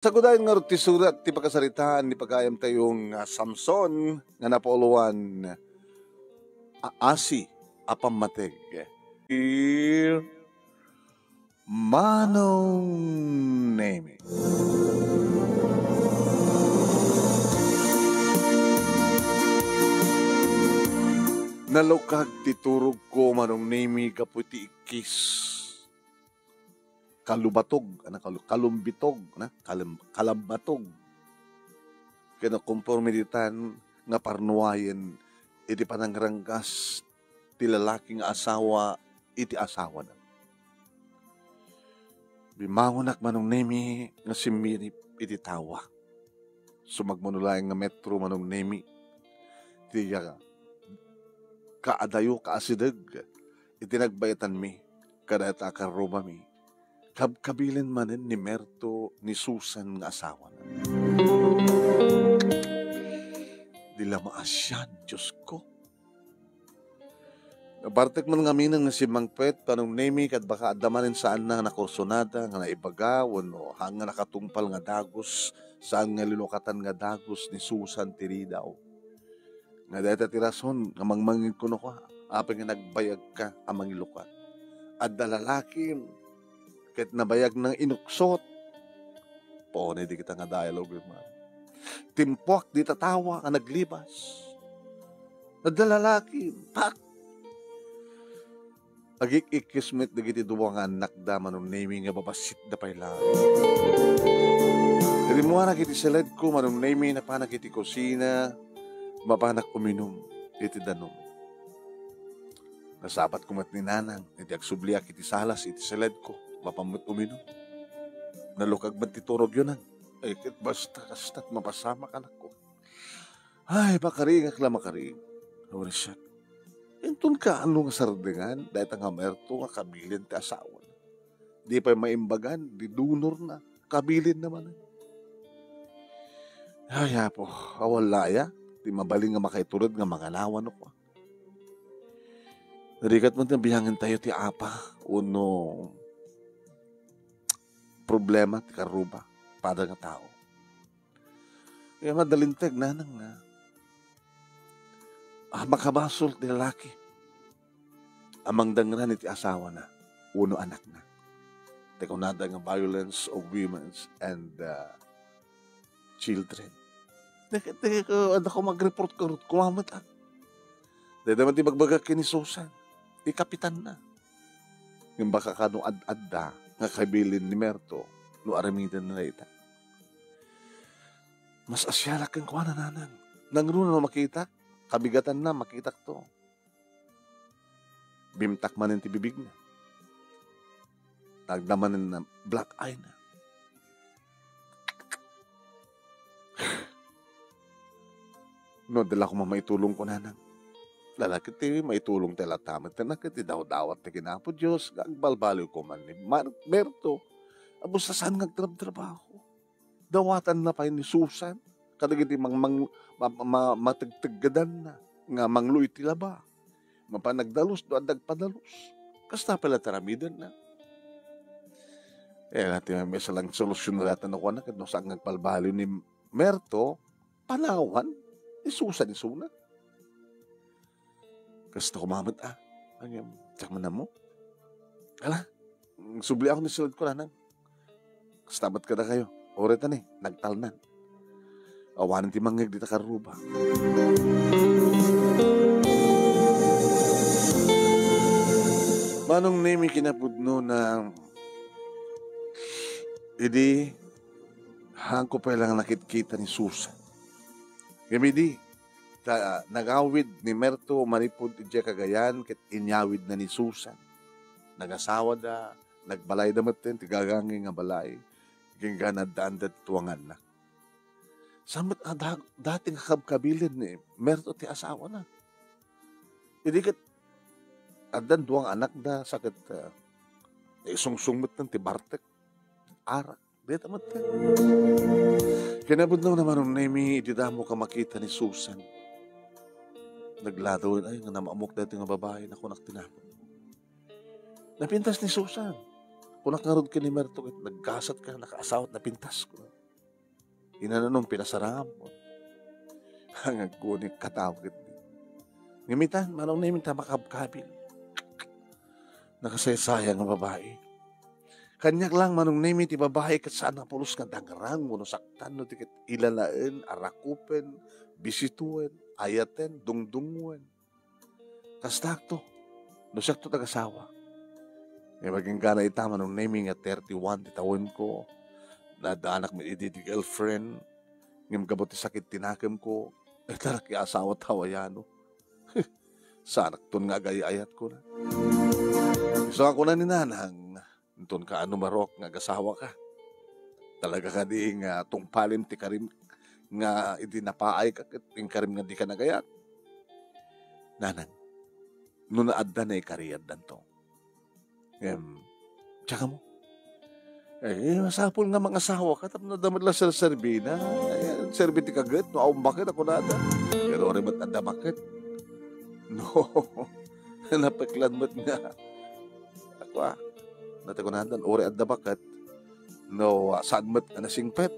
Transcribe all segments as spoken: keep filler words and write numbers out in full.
Sagudayen ngarud ti surat ti pakasaritaan ni pagayamtayo nga Samson nga napauluan, Aasi a Pammateg. Dear Manong Nemi. Nalukag ti turogko, Manong Nemi, gapu iti ikkis. Kalubatog, ano, kalu-, kalumbitog, na? Kalem-, kalambatog. Ken konforme ditan nga parnuayen iti panangranggas ti lalaki nga asawa iti asawana. Bimmangonak, Manong Nemi, nga simmirip iti tawa. Sumagmamano laeng nga metro, Manong Nemi, ti, ah, kaadayo, kaasideg iti nagbaetanmi kadayta a karrubami. Kabkabilin manen ni Merto ni Susan nga asawana. Di la maasian, Diosko. Nabartek man ngamin nga simmangpet, Manong Nemi, ket baka adda manen saanna nga nakursunada nga naibaga wenno haan nga nakatungpal nga dagus, saan nga linukatan nga dagus ni Susan ti ridaw. Nga dayta ti rason nga mangmangngeg kuno ka, apay nga nagbayagka a mangilukat. Adda lalakim ket nabayagna nga inuksot. Pone dagita nga dialogue man. Timpuak dita tawa nga naglibas. Adda lalakim, pak! Agik-ikkis met dagiti dua nga annakda, Manong Nemi, nga babassit da pay laeng. Rimmuanak iti siledko, Manong Nemi, napanak iti kusina, mapanak uminum iti danum. Nasabatko met ni Nanang iti agsubliak iti salas iti siledko, mapan met uminum. Nalukag met ti turogyo, Nang. Ay, ket basta, basta, mapasamak, anakko. Ay, makariingak la makariing. Awan siak. Inton kaano nga sardengan, dayta nga Merto nga kabilin ti asawana. Di pay maimbagan, di dunor na, kabilin na manen. Ay, Apo, awan la aya ti mabalin nga makaiturod nga manganawan no kua. Rigat man ti biangen tayo ti apa, uno problema ti karruba, pada nga tao. Kaya madalinteg, Nanang, nga, ah, makabasol ti lalaki a mangdangran iti asawana wenno anakna. Ti kunada nga violence of women and, uh, children. Dagiti, uh, adda ko mag-report karud, kumamet, ah. Dayta man ti bagbagak ken ni Susan, ti kapitanna. Ngem baka kano ad-adda nga kabilin ni Merto no aramidenna dayta. Mas asialak kenkuana, Nanang. Nangruna no makitak, kabigatanna, makitakto. Bimtak manen ti bibigna. Tagna manen na black eye na. No, dala ko maitulong ko, Nanang. Lalaki ti maitulong ti latamet, ken iti dawdawat ti kin Apo Dios, agbalbaliw ko man ni Mar-, Berto. Abus ta saan nga agtrabtrabaho. Dawatanna pay ni Susan kadagiti mang-, mang-, ma-, ma-, mategteggedanna nga manglo iti laba. Mapan nagdalus no adda agpadalus. Kasta pay la ti aramidenna. Eh, nga ti maysa lang solusyon na dayta no kuana, ket no saan nga agbalbaliw ni Merto, panawan ni Susan isuna. Kasta koma met, ah. Ngem, diak man ammo. Ala, subli ako ni sulod ko, Nanang. Kasta met kadakayo. Uray ta ni, nagtalnan. Awanen ti mangngeg dita karruba. Manong Nemi, kinapudno na idi haanko pay lang nakitkita ni Susan. Ngem idi ta nagawid ni Merto manipud idiay Cagayan ket inyawidna ni Susan. Nagasawada, nagbalayda metten ti gagangay nga balay, ken addaanda ti tuanganna. Saan met a da-, dati nga kabkabilin ni Merto ti asawana. Idi ket addan dua nga anakda, sa ket, ah, naisungsong metten ti bartek. Ara. Dayta met. Kinapudno na, Manong Nemi, idi damo ka makita ni Susan. Nagladawen, ay, nga namamok daytoy nga babai, nakunak tinapon. Napintas ni Susan. Kunak ngarud ken ni Merto, ket naggasat ka, nakaasawat, napintas ko. Inananong pinasarangamon. Ang aggunik kataw ket. Ngem ita, Manong Nemi, ta makabkabil. Nakasaysayang nga babai. Kaniak lang, Manong Nemi, ti babai ket saan nga pulos nga dangrang wenno saktan no di ket ilalaen, arakupen, bisituen, ayaten, dungdunguen. Kastakto, no siakto ti agasawa. Ngem agingga ita, Manong Nemi, nga thirty-one ti tawenko. Naaddanak met idi ti girlfriend. Ngem gapu ti sakit ti nakemko, ita nakaasawa ta wayano. Saanakton nga agay-ayat, kuna. Isu a kuna ni Nanang, inton kaano marok nga agasawaka. Talaga kadi nga tungpalem ti karim nga idi napaayka ket inkarim nga dika nagayat? Nanang, no naadda naikari, addanto. Em, tsaka mo. Eh, masapul nga mangasawaka tapno adda met la serserbina. Eh, serbi ti kaget, no, awan baket, a kunada. Pero uray met adda baket. No, napeklan met nga. Ako, ah, nati kunada, uray adda baket. No, ah, saan met nga nasingpet.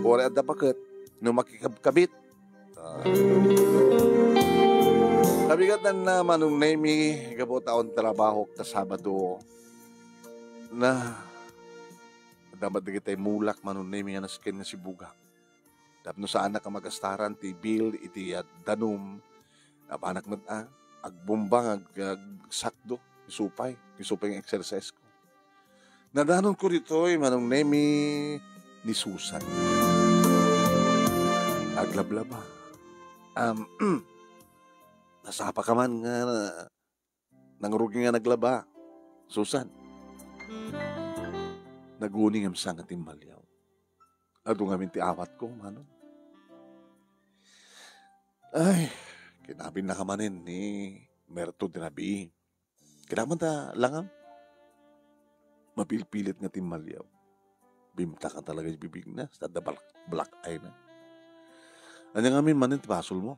Uray adda baket, no makikabkabit. Ah. Kabigatan na, Manong Nemi, gapu ta awan trabahok ta Sabado. Na, adda met dagiti mulak, Manong Nemi, nga nasken nga sibuga. Tapno saanak a magastaran ti bill iti, ah, danum, apanak met, ah, agbumba nga ag-, agsakdo, isupay, isupay nga exercise ko. Nadanonko ditoy, Manong Nemi, ni Susan. Aglablaba. Am, nasapa ka man nga nangrugi nga naglaba, Susan? Naguni ngem sa nga timmaliaw. Adu ngamin ti awatko, Manong. Ay, kinabin na ka manen ni Merto di rabii. Kailangan ta langam. Mapilpilit nga timmaliaw. Bimtak nga talaga ti bibigna, sa da black, black eye na. Anya ngamin manen ti basol mo?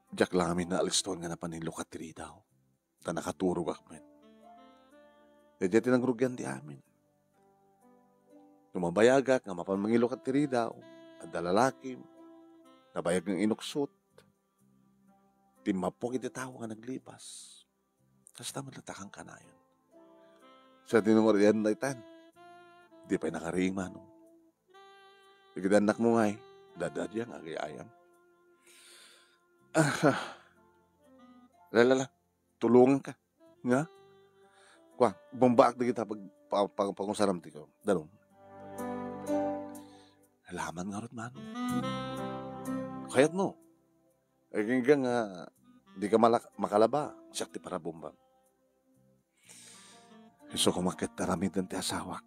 Diak la ngamin naalistoan nga napan inlukat ti ridaw. Ta nakaturogak met. Daydiay ti nangrugian ti amin. No mabayagak nga mapan mangilukat ti ridaw, adda lalakim, nabayag nga inuksot, timmappuak iti tao nga naglipas. Kasta met latta kankanayon. Sa tinungor iyan daytan, di pay nakariing, Manong. Dagiti annakmo ngay, dadadiang agay-ayam. Ah, la, la, la. Tulonganka. Nga? Kua, bumbaak dagita pag, pa, pa, pangusaram ti ko. Danum. Alaman ngarud, Manong. Kayatmo. Agingga nga, di ka malak-, makalaba. Siak ti parabumbam. Isu ko maket aramiden ti asawak.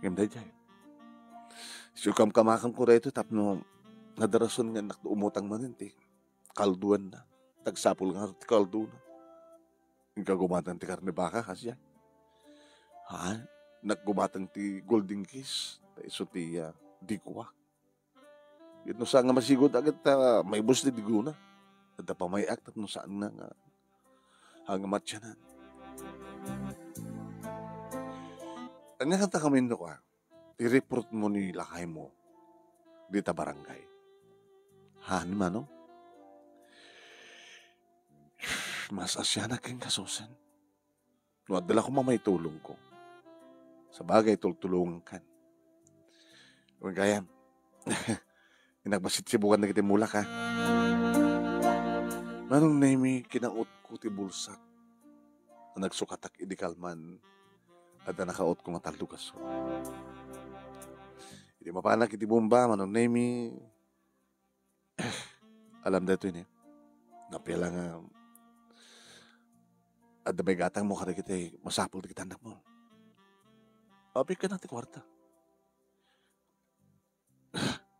Ngem daydiay. Isu kamkamakan ko daytoy tapno nadarason nga annak umutang manen ti kalduanna. Tagsapul nga ti kaldona. Inka gumatang ti karne baka, kasdiay. Ha? Nak gumatang ti golden kiss. Ta isu ti, ah, dikwa. Ket no saan nga masigud a ket, ah, maibus ti digona. Adda pamay-ak tapno saan nga, nga, nga matianan. Ania kanta kami no, ah, i-report mo ni lakaymo dita barangay. Ha, ni Manong? Mas asianak ken kasusen. No adda la koma maitulongko. Sabagay, tultulongankan. Wen gayam. Inagbasit sibukan dagiti mulak, ha. Manong Nemi, kinautko ti bulsak. Nagsukatak idi kalman. Adda nakautko nga tallo gasut. Idi mapanak iti bomba, Manong Nemi, alam daytoy ni. Napia la nga adda may gatangmo kadagiti masapul dagiti annakmo. Apay ka na ti kuarta.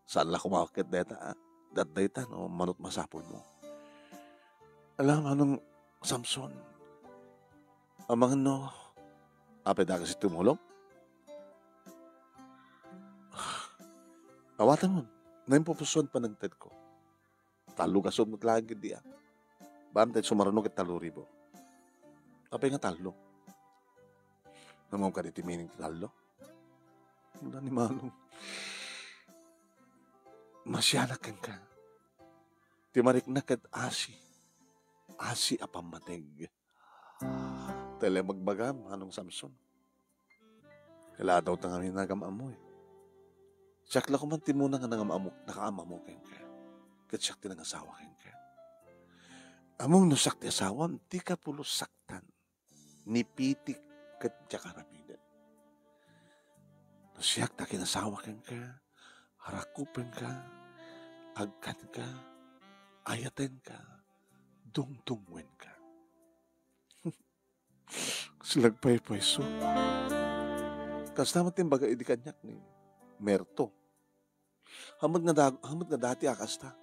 Saan la kumaket dayta, ah? Datdayta no manut masapulmo. Alam, Manong Samson, amangan no, apay da kasi tumulong? Awaten mo, naimpupusuan panagtedko. Tallo gasut met laeng ketdi, ah. Bantay sumaruno ket tallo ribu. Apay nga tallo? Namam ka di ti meaning ti tallo? Wala ni Manong. Masianak kenka. Ti marikna ket asi. Asi a pammateg. Tay la ibagbagam, Manong Samson. Kailangan ta ngamin nagam-ammo, eh. Siak la koman ti muna nga nangam-ammo, nakaam-ammo kenka. Ket siak ti nangasawa kenka. Ammom no siak ti asawam, dika pulos saktan. Ni pitik ket diak aramiden. No siak ti akinasawa kenka, rakupenka, agkanka, ayatenka, dungdungngoenka. Kas nagpaypayso. Kasta met ti imbaga idi kaniak ni Merto. Hamet nga dag-, hamet nga dati a kasta.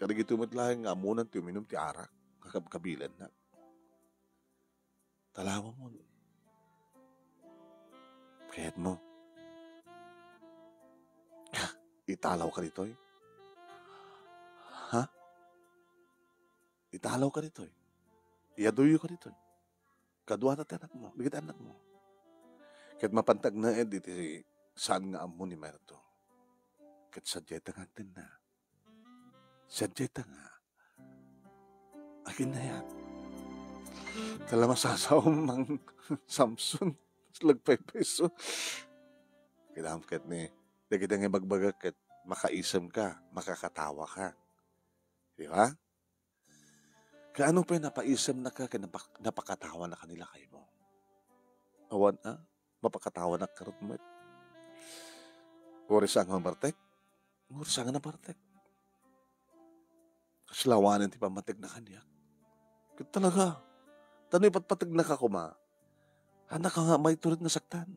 Kadagitoy met laeng nga ammonan ti uminum ti arak, nga kab-, kabilenna. Talawamon. Kayatmo. Italawka ditoy? Ha? Italawka ditoy? Iyaduyoka ditoy? Kaduada ti anakmo, dagiti annakmo. Ket mapanta agnaed iti saan nga ammo ni Merto. Ket sadiay ta nga agtenna. Sadiay ta nga aginnayat. Kala masasawam, Mang Samson. Lagpaypayso. Kailangan ket ni, dagiti nga ibagbagak ket makaisemka, makakatawaka. Di ba? Kaano pay napaisemnaka ken napak-, napakatawanaka ni lakaymo? Awan a, mapakatawanak karud met. Uray saan nga mabartek? Uray saan nga nabartek? Kasla awanen ti pammategna kaniak. Ket talaga, ta no ipatpategnaka koma, haanka nga maitured nga saktan.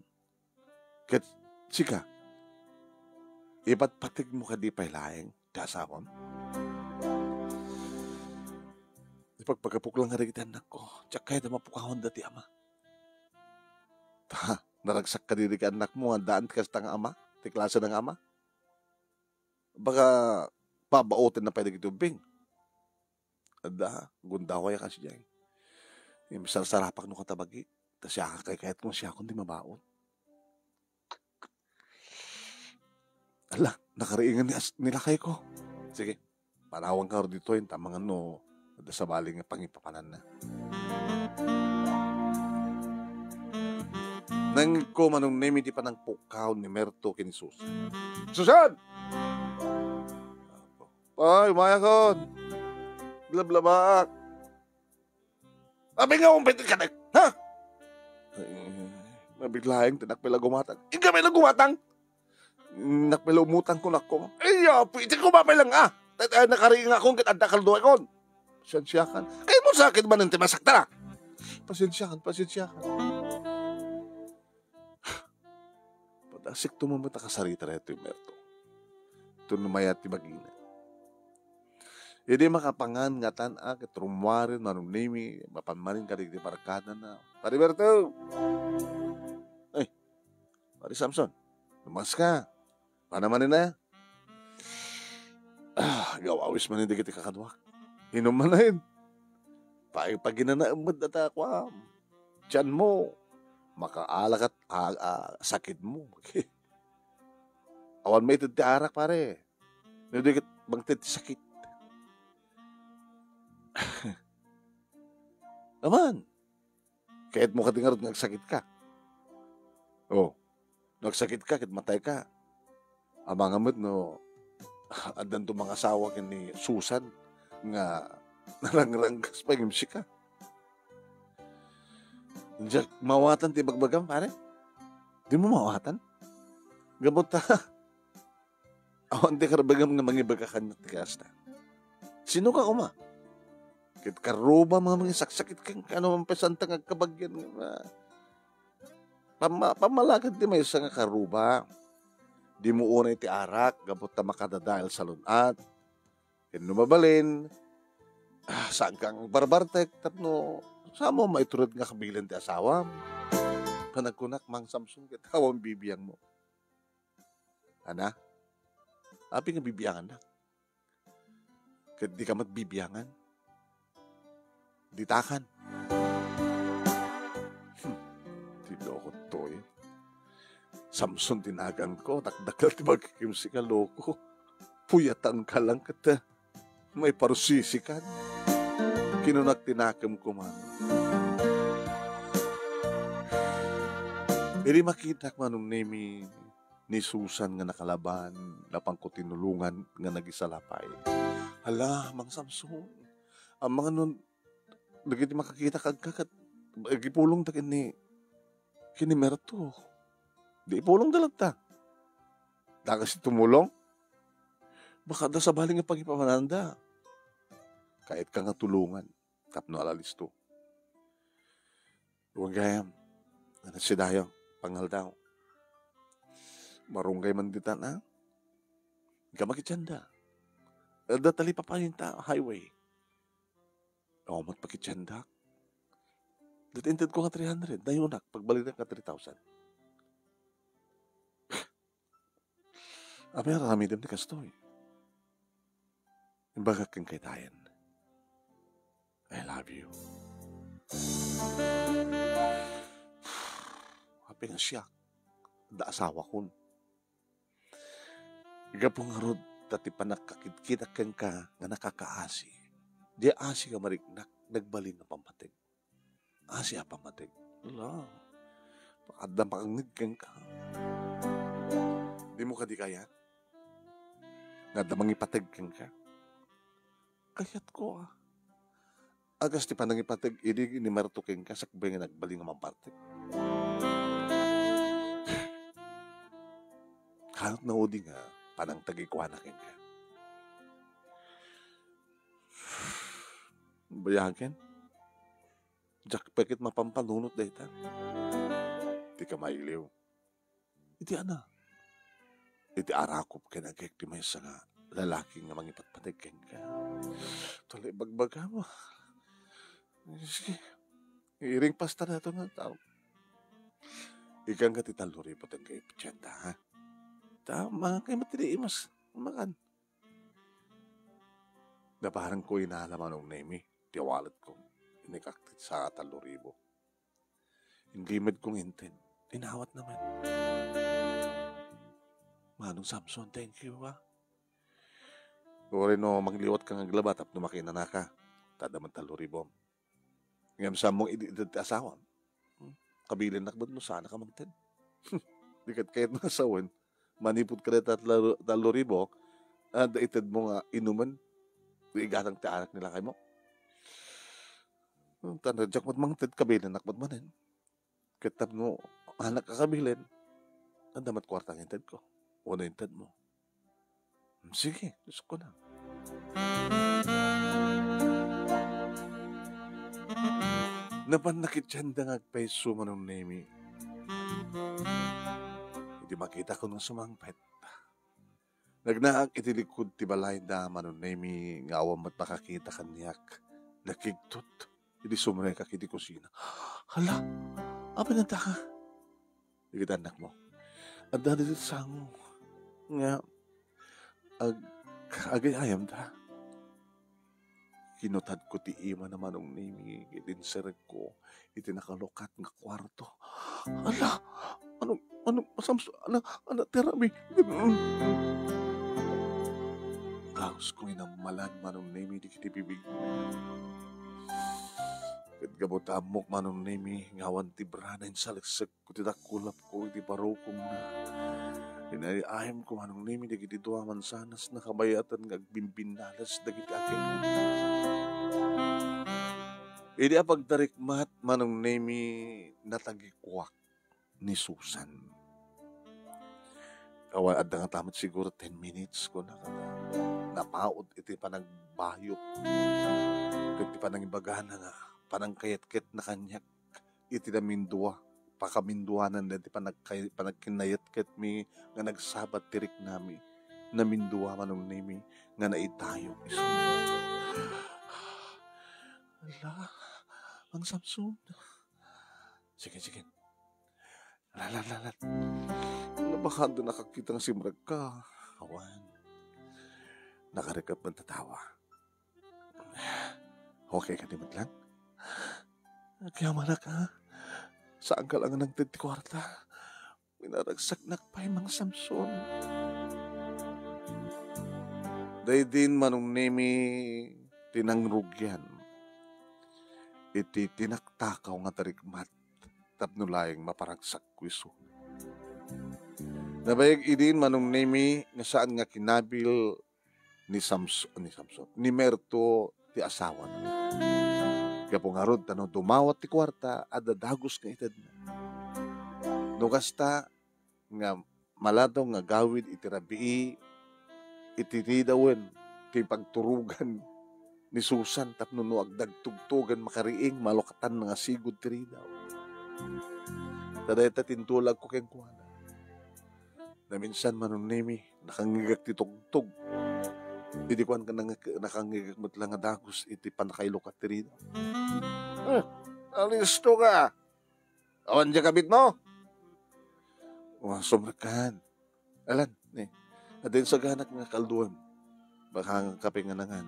Ket sika, ipatpategmo kadi pay laeng ti asawam? Ipagpagapok lang kadagiti annakko. Diak kayat a mapukawanda ti ama. Ta, naragsak kadi dagiti annakmo nga addaan ti kasta nga ama, ti klasena nga ama? Baka pabaotenna pay dagiti ubbing. Adda, gundaway a kasdiay. Imsarsarapak no katabagi. Ta siak, kaykayatko nga siakon ti mabaon. Ala, nakariingan ni as-, ni lakayko. Sige, panawanka ditoy, ta amangan no adda sabali nga pangipapananna. Nangngegko, Manong Nemi, ti panangpukkaw ni Merto ken ni Susan. Susan! Ay, umayakon. Blablabaak. Apay nga umpit ka, ha? Ay, mabiit laeng ti anak pay la gumatang. Inka pay la gumatang? Anak pay la umutang kunakon. Ay, apo, iti kumapay lang, ah. Tay, tay, nakariingakon ket adda kalduaykon. Pasensiakan. Kayatmo sakit manen ti masaktanak. Pasensiakan, pasensiakan. Padasik to met a kasarita daytoy, Merto. Ito no mayat ti bagina. Idi makapangan ngatan a ket rummuaren, Manong Nemi, mapan manen kadagiti barkadana. Pare Merto! Ay, Pare Samson, lumakas ka. Paano manen a? Ah, agawawis manen dagiti kakaduak. Inum manen. Pay, paginanaem met data kuam. Tianmo. Makaalakat a, a, sakitmo. Awan maited ti arak, pare. No di ket mangted ti sakit. Aman. Kayatmo kadi ngarud nga agsakitka? Oh, no agsakitka ket matayka, amangan met no addanto mangasawa ken ni Susan nga narangranggas pay ngem sika. Diak maawatan ti ibagbagam, pare? Dimo maawatan? Gapu ta, awan ti karubagam nga mangibaga kaniak ti kasta. Sino ka koma? Ket karuba nga mangisaksakit ken kaano man pay saan ta nga agkabagian nga pamma-, pammalakad ti maysa nga karuba. Dimo unay ti arak gapu ta makadadael sa lun-at. Ken no mabalin, ah, saan kang barbartek tapno saan mo maitured nga kabilen ti asawam. Panagkunak, Mang Samson, ket awan bibiangmo. Ana? Apay nga bibiangannak? Ket dika met bibiangan? Ditakan. Hmm, ti loko toy. Samson ti naganko, dakdakkel ti bagim, sika loko. Puyatanka lang ket maiparusisikan. Kinunak ti nakemko man. Idi makitak, Manong Nemi, ni Susan nga nakalaban, napanko tinulongan nga nagisalapay. Hala, Mang Samson, amangan no dagiti makakita kenka ket agipulongda ken ni, ken ni Merto. Di ipulongda latta. Dakas ti tumulong? Baka adda sabali nga pangipapananda. Kayatka nga tulongan tapno alalisto. Wen gayam, ano sidayo, pangaldaw. Marunggay man ditan, a? Ika makitianda. Adda talipapayenta highway. O, met pakitiandak. Dita intedko nga three hundred, dayunak, pagbalinnak nga three thousand. Apay aramidem ti kastoy? Imbagak kenka itayen, I love you. Apay nga siak, adda asawakon. Gapu ngarud ta ti pannakakitkitak kenka nga nakakaasi. Diay asi nga mariknak, nagbalin nga pammateg. Asi a pammateg. Ala, adda makangngeg kenka. Dimo kadi kayat nga adda mangipateg kenka? Kayatko, a. Agas ti panangipateg idi ni Merto kenka sakbay nga nagbalin nga mangpartek. Hanok naudi nga panangtagikuana kenka. Bayagen, diak pay ket mapampanunot dayta. Ti kamailiw. Iti ana, iti arakop ken agek ti maysa nga lalaki nga mangipatpateg kenka. Tuloy bagbagam. Sige. Iring pasta na to nga tao. Ikkan ka ti tallo ribu ti agkay pitienda, ha? Ta, mangakay met ti imas. Makan. Naparang ko inala Manong Nemi ti wallet ko. Inikak ti sa tallo ribu. Hindi met kong inted. Inawat naman. Manong Samson, thank you, ha. Uray no magliwat ka nga aglaba tapno makiinanaka. Tada man tallo ribu. Ngem sammong idi, idi ti asawam. Hmm? Kabilinnak met no saan ka mangted. Di ket kayat nga sawen. Manipud ka dayta tallo, tallo ribu, adda ited mo nga inumen. Di igatang ti anak ni lakay mo. Hmm, ta no diak met mangted, kabilinnak met manen. Ket tapno anak a kabilin, adda met kuarta nga intedko. Wenno inted mo. Sige, isukko na. Napan nakitianda nga agpayso Manong Nemi. Idi makitakon nga sumangpet, nagnaak iti likod ti balayda Manong Nemi nga awan met makakita kaniak. Nakigtot. Idi sumrekak iti kusina. Hala, apay nga adda ka? Dagiti annakmo. Adda ditoy sango nga ag-, agay-ayamda. Kinutadko ti imana Manong Nemi ket inserrekko iti nakalukat nga kuarto. Ala, ano, ano, Samson, ala, ala, ti aramidem. Gaus ko inammalan Manong Nemi dagiti bibig. Ket gapu ta ammok Manong Nemi nga awan ti brana, insaleksek ko ti dakulapko iti barukongna. Inay-ayamko Manong Nemi dagiti dua a mansanas nakabayatan nga agbimbinnales dagiti agek. Idi apagtarikmat Manong Nemi, natagikuak ni Susan. Awan, adda ngata met siguro ten minutes, kuna, napaut iti panagbayop ket ti panangibagana nga panangkayatketna kaniak iti namindua, pakaminduanan daydi panagkay-, panagkinnayatketmi nga nagsabat ti riknami. Namindua Manong Nemi nga naitayok isu. Ala, Mang Samson. Sige, sige. Lalat, lalat. Nabakado nakakita nga simrek ka. Awan. Nakarikep man tatawa. Okay ka di met lang? Agyamanak, ha? Saan ka lang nagted ti kwarta? Pinaragsaknak pay, Mang Samson. Daydin, Manong Nemi, ti nangrugian iti tinaktakaw nga tarikmat tapno laeng maparagsakko isu. Nabayag idin, Manong Nemi, nga saan nga kinabil ni Samson, ni Samson, ni Merto ti asawana. Gapu ngarud, ta no dumawat ti kuarta, adda dagus nga itedna. No kasta, nga maladaw nga agawid iti rabii, iti ridawen ti pagturogan ni Susan tapno no agdagtugtogen makariing, malukatan nga sigud ti ridaw. Ta dayta ti intulagko kenkuana. Naminsan, Manong Nemi, nakangngegak ti tugtog. Idi kuan ka nang-, nakangngegak met la nga dagus iti pannakailukat ti ridaw. Hmm, alisto ka. Awan diay kabitmo? Wa, sumrekkan. Alan, ni, adda insaganak nga kalduem. Baka nga kape nga nangan.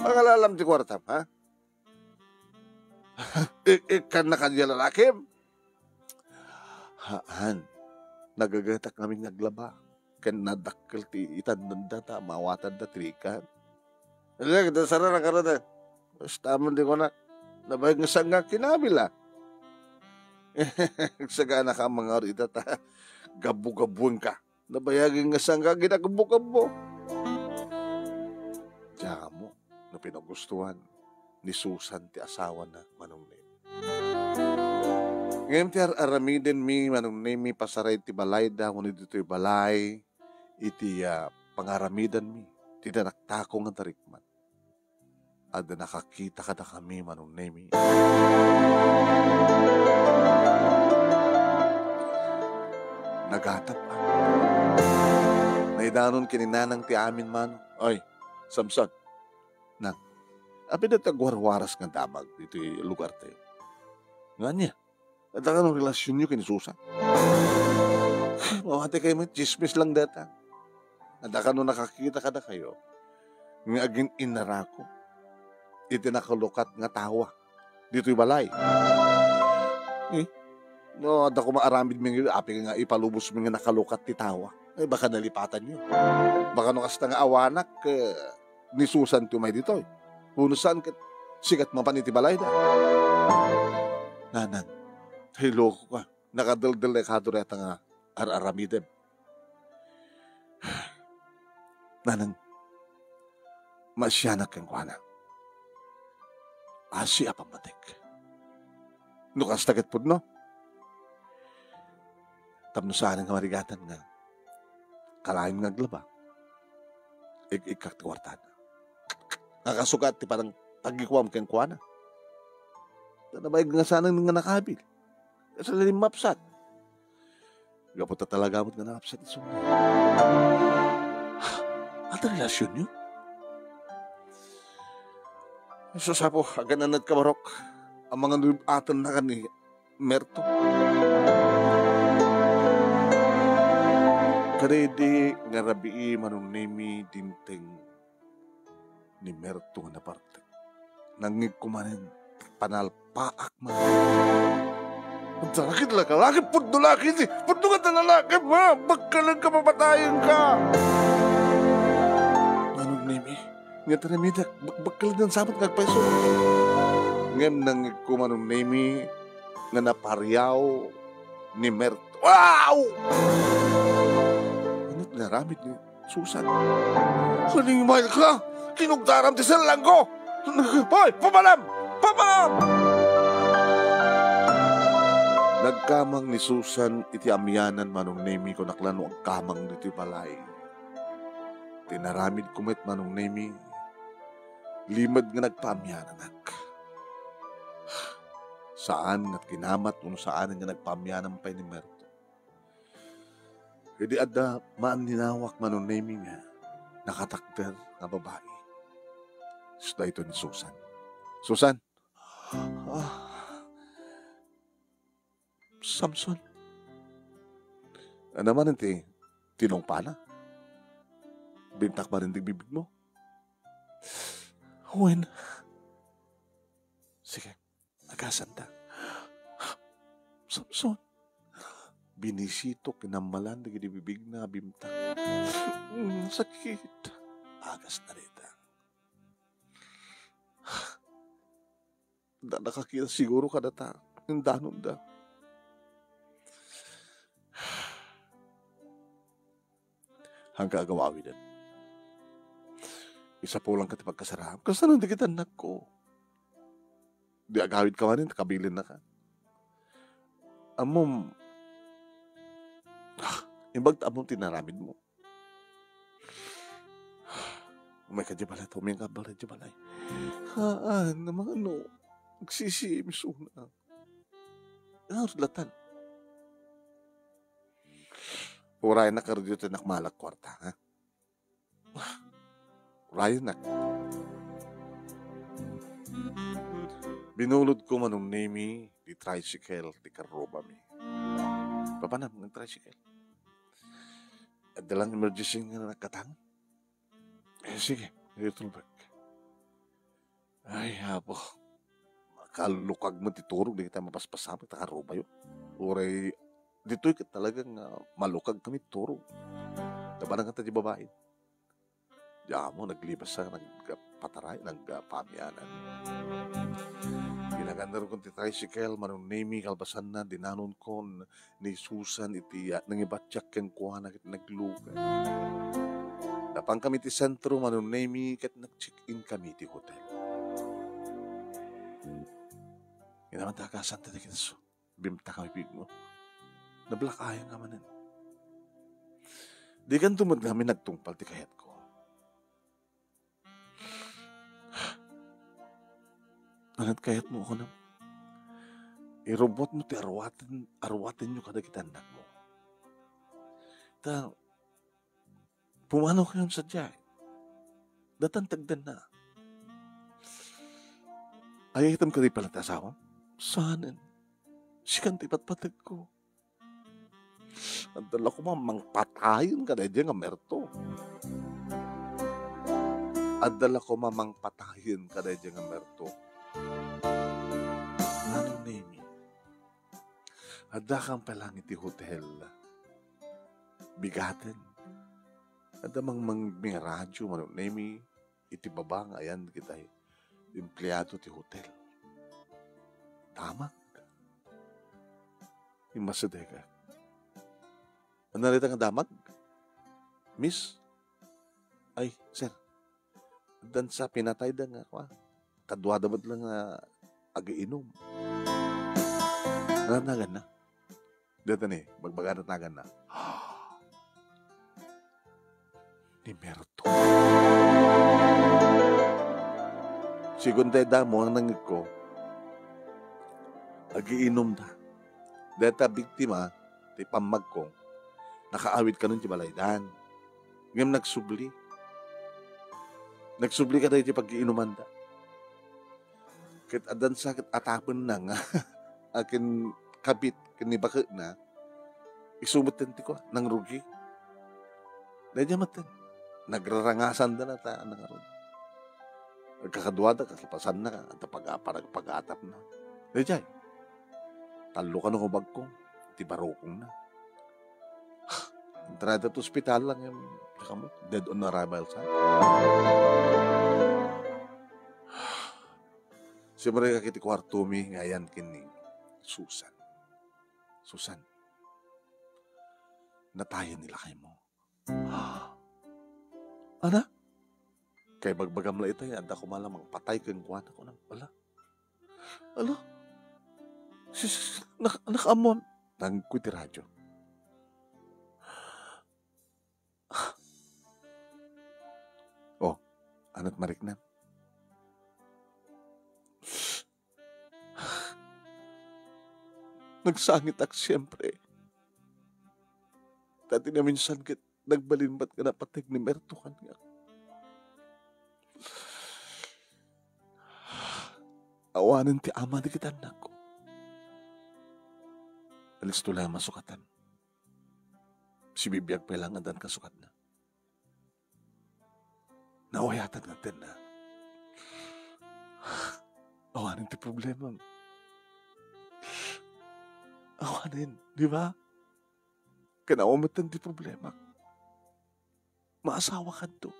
Pangalalam ti kuartam, ha? Ik-, ikkan na kadi a lalakim? Haan. Nagagatak ngamin nga aglaba. Ken nadakkel ti itannanda ta mawatanda ti rikan. Ala, ket sarara ngarud, eh. Basta man di ko na, nabayag nga saan nga kinabil, ah. Sagana ka mangar ita ta gabbo-gabboen ka. Nabayag nga saan nga ginagabbo-gabbo. Diak ammo no pinagustuhan ni Susan ti asawana, Manong Nemi. Ngem ti ar-aramidenmi, Manong Nemi, pasaray ti balayda, wenno ditoy balay, iti, ah, pangaramidanmi ti tinaktakaw nga tarikmat. Adda nakakita kadakami, Manong Nemi. Nagatap, ah. Naidanon ken ni Nanang ti amin, Manong. Oy, Samson. Nang, apida ti agwarwaras nga damag ditoy lugartayo? Nga ania? Adda kano relasionyo ken ni Susan? Mawatikayo met, tsismis lang dayta. Adda kano nakakita kadakayo nga agin-innarako iti nakalukat nga tawa ditoy balay? Eh, no adda koma aramidmi nga apay nga ipalubosmi nga nakalukat ti tawa? Eh, baka nalipatanyo. Baka no kasta nga awanak, eh, ni Susan ti umay ditoy. Wenno saan ket sikat mapan iti balayda? Nanang, ta iloko ka. Nakadeldel la kano dayta nga ar-aramidem. Nanang, maasianak kenkuana. Asi a pammatik. No kasta ket pudno, tapno saan nga marigatan nga kalaem nga aglaba, ik-ikkak ti kuartana. Nakasukat ti panangtagikuam kenkuana. Ta nabayag nga saan nga nakabil. Kasla limmapsat. Gapu ta talaga met nga naapsat isu. Adda relasionyo? Sus, Apo, agan-anadka, Barok. Amangan no atenna ken ni Merto. Kadaydi nga rabii, Manong Nemi, dimteng ni Merto nga napartek. Nangngegko manen, panalpaak man. Anta la ket laki, pudno la ket, pudno nga ta lalaki, ma, bakkalenka, papatayenka. Manong Nemi, nga ti aramidek, bak-, bakkalendan sa met nga agpayso. Ngem nangngegko, Manong Nemi, nga napariaw ni Merto. Wow! Ano ti inaramid ni Susan? Halimayka! Kinugdaram ti sellangko! Hoy, papalam! Papalam! Nagkamang ni Susan iti amianan, Manong Nemi, kunak la no agkamang ditoy balay. Ti inaramidko met, Manong Nemi, limed nga nagpaamiananak. Saan nga kinamat wenno saan nga nagpaamianan pay ni Merto. Idi adda maaninawak, Manong Nemi, nga nakatakder nga babai, isu daytoy ni Susan. Susan! Ah, Samson. Ano man ti tinungpana? Bintak man ti bibigmo? Wen. Sige. Agasanta. Samson. Binisito kinammalan dagiti bibigna a bimtang. Mm, sakit. Agasna dayta. Da nakakita siguro kadata. Indanonda. Hangka agawawiden. Isapulanka ti pagkasaraam. Kasano dagiti annakko? Di agawidka manen, kabilinnaka. Ammom, ah, imbag ta ammom ti inaramidmo. Umayka di balay, ta umayenka balay di balay. Haan, namangano. Agsisiim isuna. Ano latan? Urayennak, karudyo ti nakmalak kuarta, ha? Urayennak. Binulodko, Manong Nemi, ti tricycle ti karrubami. Papanam nga tricycle? Adda lang emergency nga nagkatang? Eh, sige, itulbek. Ay, Apo. Makalukag met ti turog, dagita mapaspasamak, ta karrubayo. Uray, ditoy ket talagang, ah, malukag kami ti turog. Tabangan kanta ti babae. Diay amo, naglibas sa nagpataray, nagpamianan. Ginagandarkon ti tricycle, Manong Nemi, kalpasanna, dinanon kon ni Susan iti, ah, nangibatiak kenkuana ket naglugan. Napankami ti sentro, Manong Nemi, ket nag-check-in kami ti hotel. Inaman ta, kasanta dagiti su-, bimtang a bibigmo. Nablakayan ka manen. Dikanto met ngamin nagtungpal ti kayatko. Anat kayatmo, kunam? Irubbuatmo ti aruaten, aruatenyo kadagiti annakmo. Ta, pumanaw kayon sadiay. Datan tagdanna. Ayatem kadi pala ti asawam? Saanen. Sikan ti patpategko. Adda la koma mangpatayen kadaydiay nga merto. Adda la koma mangpatayen kadaydiay nga merto. Manong Nemi, adda kam pay lang iti hotel. Bigaten. Adda mang, mang, mangmangradyo, Manong Nemi, iti baba nga ayan dagiti empleado ti hotel. Damag. Immasidegak. Ania dayta nga damag? Miss? Ay, sir. Addan sa pinatayda nga, kua, kaduada met lang nga agiinum. Nanaganna. Dayta ni, bagbagana ti naganna. Ni Merto. Sigun dayta mo ang nangngegko. Agiinumda. Dayta biktima ti pammagko. Nakaawid kanon ti balaydan. Ngem nagsubli. Nagsubli kadagiti paggiinumanda. Ket addan sa ket atapenna nga akin kabit ken ni baketna, isu metten ti kua, nangrugi. Daydiay metten. Nagrarangasanda na ta nangarud. Agkakaduada, kalpasanna, adda pag-, parag-, pag-atapna. Daydiay. Tallo kano nga bagko, ti barukongna. Intrada to ospital lang yung, kamu, dead on arrival sa. Simmurek iti kuartomi nga ayan ken ni Susan. Susan, natayen ni lakaymo. Ana? Kay bagbagam la itay, adda koma la mangpatay kenkuana, kunam. Ala? Ala? Sis, nak-, nakaammoan. Nangngegko iti radyo. Oh, anat mariknam? Nagsangitak siempre. Dati na minsan ket nagbalin met nga napateg ni Merto kaniak. Awanen ti ama dagiti annakko. Alisto la a masukatan. Sibibiag pay lang addan kasukatna. Nauyatan nga tenna. Awanen ti problema. Awanen, di ba? Ken awan met ti problema. Maasawakanto.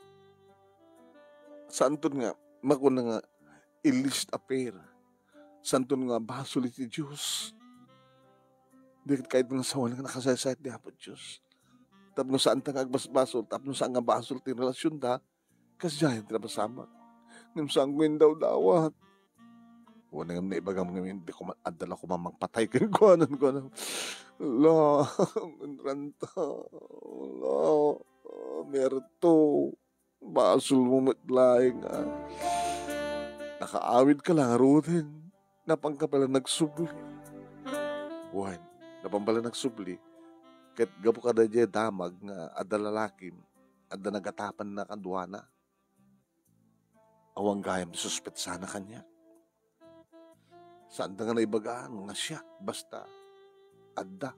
Saanton nga makuna nga illicit affair. Saanton nga basol iti Dios. Di ket kayat nga sawen nga nakasaysayat ti Apo Dios. Tapno saanta nga agbasbasol, tapno saan nga basol ti relasionda, kasdiay ti napasamak. Ngem saanko indawdawat. Wen, ngem naibagam ngamin, di koma-, adda la koma mangpatay kenkuana, kuana. La, ranta, la, merto. Basolmo met laeng a nakaawidka la ngaruden. Napanka pay la nagsubli. Wen, napan pay la nagsubli. Ket gapu kadaydiay damag nga adda lalakim, adda nagatapanna kaduana. Awan gayam ti suspetsana kaniak. Saanda nga naibagaan nga siak, basta adda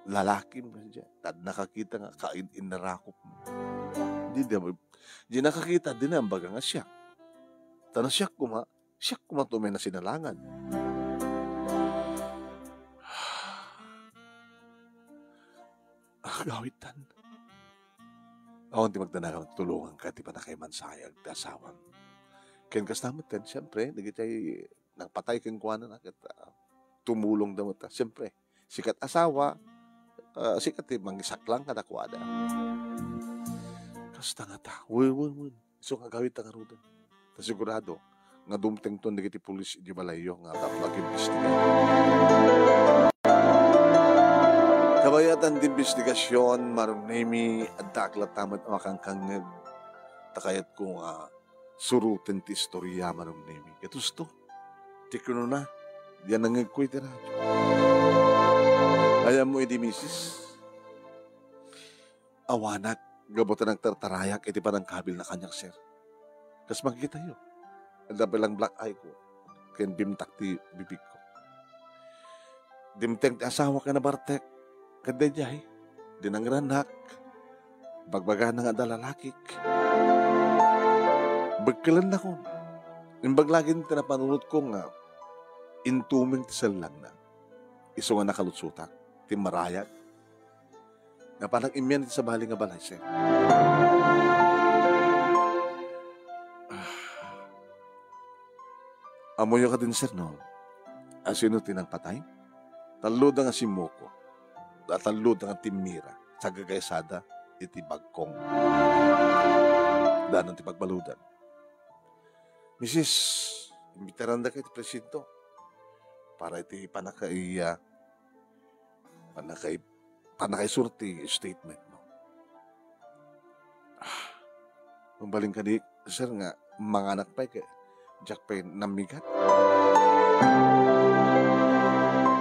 lalakim nga siya. Tad nakakita nga kain-innarakop. Di, di, di nakakita, di na ambaga nga siak. Ta no siak koma, siak koma ti umay nasinalangan. Agawitan. Awan ti magdanagam, tulonganka ti pannakaimansayag ti asawam. Ken kasta met ten, siempre, dagiti nagpatay kenkuana na ket, ah, tumulongda met. Siempre, sika ti asawa, ah, sika ti mangisaklang kadakuada. Kasta ngata, wen, wen, wen. Isu nga agawidta ngaruden. Ta sigurado nga dumtengton dagiti pulis iti balayyo nga tapno agimbestigar. Kabayatan ti imbestigasion, Manong Nemy, addaak latta met a makankangngeg. Ta kayatko nga suroten ti istoria, Manong Nemy. Ket husto ti kinuna, diay nangngegko iti radyo. Ay-ammo idi, misis? Awanak, gapu ta nagtartarayak iti panangkabilna kaniak, sir. Kas makikitayo, adda pay lang black eye ko, ken bimtak ti bibigko. Dimteng ti asawak nga nabartek, ket daydiay, dinangrannak, bagbagana nga adda lalakik. Bekkelennakon. Imbag laeng ti napanunotko nga intumeng ti sellangna. Isu nga nakalutsotak, timmarayag. Napanak immian iti sabali nga balay, sir. Ah. Ammoyo kadin, sir, no? Asino ti nangpatay? Talloda nga simmuko. Da talloda nga timmira. Sagagaysada iti bagkong. Danon ti pagbaludan. Misis, imbitarandaka iti presinto para iti panakai-, ah, panakai-, pannakaisurti statement mo. Ah, mabalin kadi, sir, nga manganak pay ket diak pay nammigat.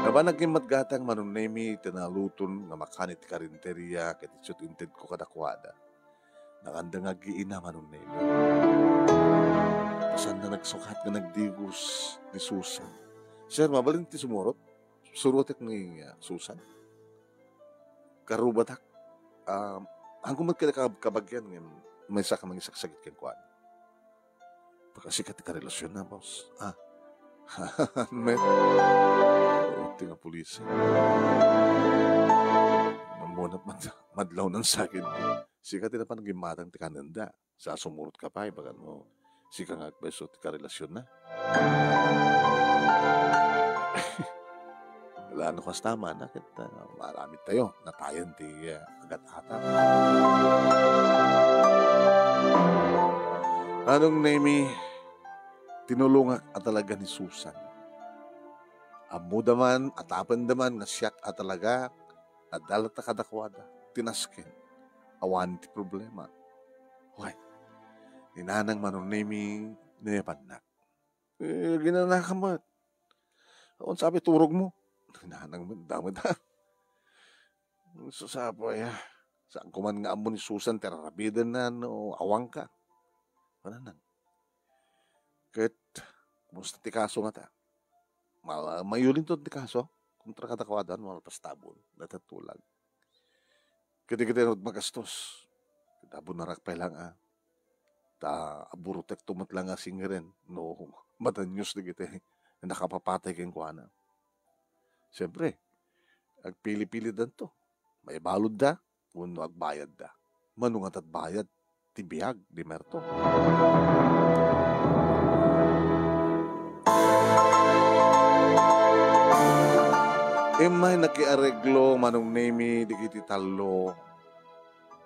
Napan nagimmatgatang Manong Nemy iti naluton nga makan iti karinteria ket isu ti intedko kadakuada. Nakanda nga aggiina Manong Nemy. Saan nga nagsukat nga nagdigos ni Susan. Sir, mabalin ti sumurot? Surotek ni, ah, Susan. Karubatak. Ah, haanko met kadi ka-, kabagian ngem maysa ka mangisaksakit kenkuana. Pakasika ti karelasionna, boss. Ah. Met. Ti nga pulis. Namuna mad-, madlaw nan sakit. Sika ti napan gimmatang ti kanenda. Sa sumurot ka pay, bagan mo, sika nga agpaiso ti karelasionna. Wala no kasta man, ah, ket, ah, maaramid tayo. Natayen ti, ah, agat-atak. Manong Nemy, tinulongak a talaga ni Susan. Ammoda man, atapenda man nga siak a talaga, adda latta kadakuada ti nasken. Awan ti problema. Wen, ni Nanang Manong Nemy, nayabannak. Eh, ginanaka met. Awan sabi turog mo. Ni Nanang met, damay da. Susapoy, ah. Saan ko man nga ammo ni Susan ti rarabidenna no awanka. Mananang. Ket, kumusta ti kaso ngata? Mal-, mayulinton ti kaso kontra kadakuada, malpas tabon, dayta tulag. Kiti-kiti met magastos. Ket abunarak pay lang, ah. Ta aburutekto met lang a singren no madanios dagiti nakapapatay kenkuana. Siempre, agpili-pilidanto. Maibaludda wenno agbayadda? Mano ngata ti bayad ti biag ni Merto? Immay nakiareglo Manong Nemi dagiti tallo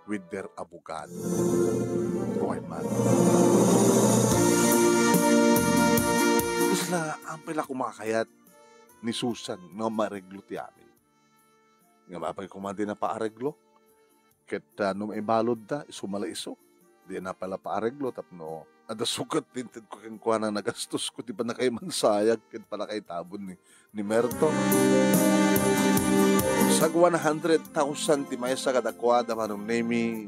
with their abogado. Wen man, kasla, ampay la koma kayat ni Susan nga maareglo ti amin. Nga apay koma ti napaareglo? Ket, ah, no maibaludda, isu met la isu. Di na pay la paareglo tapno adda sukat ti intedko kenkuana, nagastosko ti pannakaimansayag ken pannakaitabon ni, ni Merto. Sag one hundred thousand ti maysa kadakuada, Manong Nemi,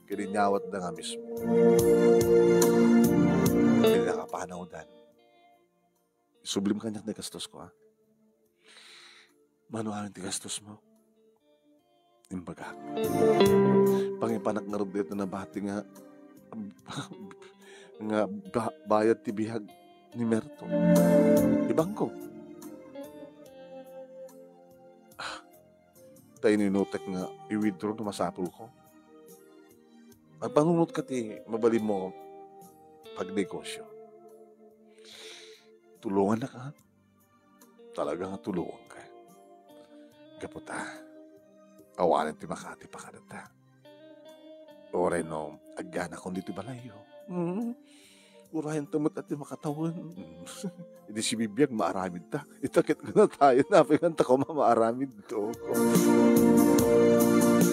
ket inyawatda nga mismo. Ket nakapanawdan. Isublim kaniak ti gastosko, ha? Mano amin ti gastosmo? Imbagak. Pangipanak ngarud dayta nabati nga, nga ba-, bayad ti biag ni Merto. Ibagko. Ah, ta inunutek nga i-withdraw no masapulko. Agpanunotka ti mabalinmo pagnegosyo. Tulongannak, ha? Talaga nga tulonganka. Gapu ta, awanen ti makaatip kadata. Uray no, agyanakon ditoy balayyo. Hmm. Urayenta met ti makatawen. Hmm. Idi si bibiag, maaramid ta. Ita ket kunatayo, napay man ta koma maaramid to.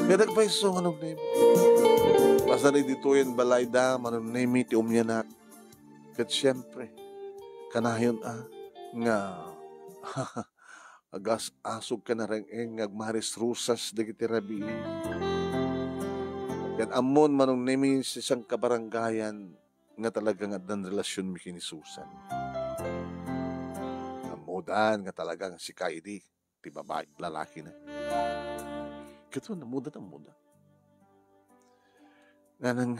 Ket agpayso, Manong Nemi. Pasaray ditoyen balayda, Manong Nemi, ti umyanak. Ket siempre, kanayon a nga agas-asog ken areng-eng nga agmarisrusas dagiti rabii. Ket ammon, Manong Nemi, ti sangkabarangayan nga talaga nga addan relasionmi ken ni Susan. Ammodan nga talaga nga sika idi ti babai, lalakina. Ket ammodan, ammodan. Nganang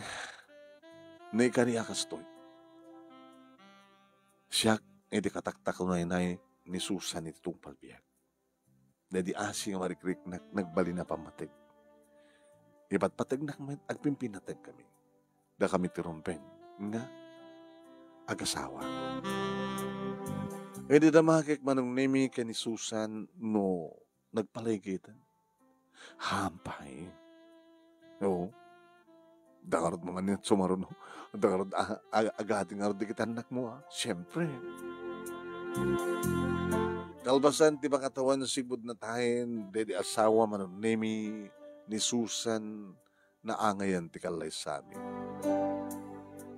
naikari a kastoy. Siak iti kataktakunaynay ni Susan iti tungpal biag. Daydi asi nga marikriknak, nagbalin a pammateg. Ipatpategnak met, agpimpinateg kami. Dakami ti rumbeng nga agasawa. Idi damakek, Manong Nemi, ken ni Susan no nagpalaygatan. Hampay. Oo. Dangarud mangan ni sumaruno. Dangarud a-, a-, agati ngarud dagiti annakmo, a. Siempre. Kalpasan ti makatawan sibud natayen, daydi asawa, Manong Nemi, ni Susan, naangayan ti kallaysami.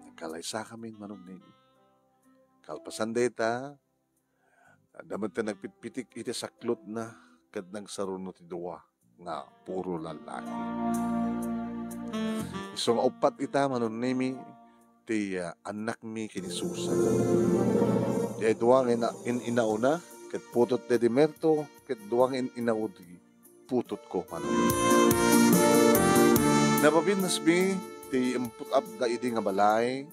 Nagkallaysakamin, Manong Nemi. Kalpasan dayta, adda met ti nagpitpitik iti saklotna ket nagsaruno ti dua nga puro lallaki. Isu nga uppat ita, Manong Nemi, ti, ah, annakmi ken ni Susan. Diay dua nga ina-, in-inaona ket putot daydi Merto, ket dua nga in-inaudi putotko, Manong. Napapinnasmi ti imput-apda idi nga balay,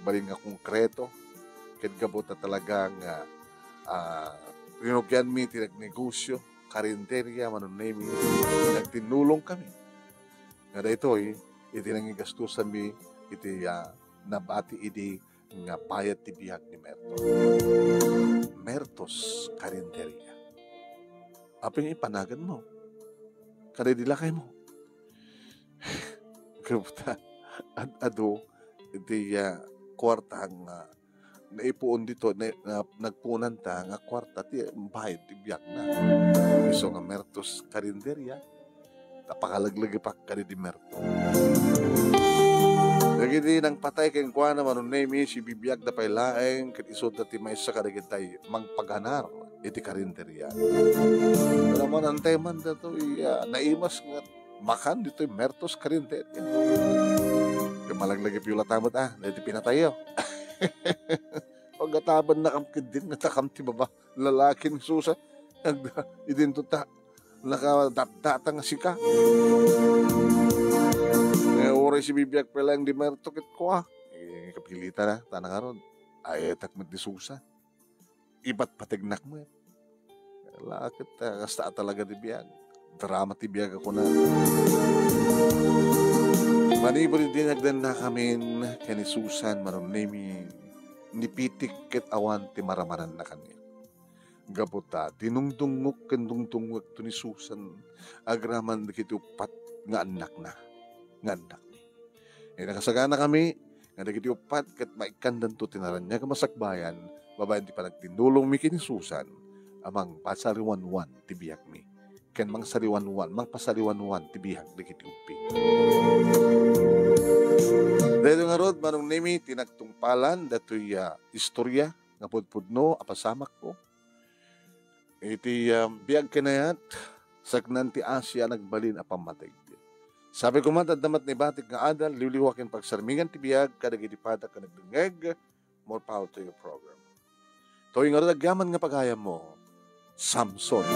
balin nga konkreto, ket gapu ta talaga nga, ah, rinugianmi ti nagnegosio, karinderia, Manong Nemi, nagtinnulongkami. Nga daytoy, iti nangigastosanmi iti, ah, nabati idi nga bayad ti biag ni Merto. Mertos Karinderia. Apay nga ipanaganmo? Kadaydi lakaymo? Gapu ta, ad-adu iti, ah, kuarta nga naipuon dito, na, na, nagpuonanta nga kuarta ti bayad ti biagna. Isu nga Mertos Karinderia, ta pakalaglagipak kadaydi Merto. Dagiti nangpatay kenkuana, Manong Nemi, sibibiagda pay laeng ket isuda ti maysa kadagitay mangpaganar iti karinderia. Namanantay man datoy, ah, naimas nga makan ditoy Mertos Karinderia. Ket malaglagipyo latta met, a, daydi pinatayyo. Pagatabanna kam ketdin nga takam ti baba, lalaki ni Susan. Agda, idinto ta, nakadatdata nga sika. Eh, uray sibibiag pay laeng di Merto ket kua. Eh, kapilitan na, ta ngarud, ayetak met di Susan. Ipatpategnak met. Ala ket, ah, kasta a talaga ti biag. Drama ti biag a kuna. Manipud idi nagdannakamin ken ni Susan, Manong Nemi, nipitik ket awan ti maramananna kaniak. Gapu ta dinungdungngok ken dungdungngekto ni Susan agraman dagiti uppat nga annakna, nga annakmi. Idi nakasaganakami nga dagiti uppat ket maikkandanto ti naraniag a masakbayan babaen ti panagtindulongmi ken ni Susan a mangpasaliwanwan ti biagmi ken mangsaliwanwan, mangpasaliwanwan ti biag dagiti ubbing. Daytoy ngarud, Manong Nemi, ti nagtungpalan datoy a istoria nga pudpudno a pasamakko. Iti, ah, biag ken ayat, saknaan ti Asia a nagbalin a pammateg. Sapay koma ta adda met naibatik nga adal, liwliwa ken pagsarmingan ti biag kadagiti padak a nagdengngeg. More power to your program. Toy ngarud, agyaman nga pagayammo, Samson.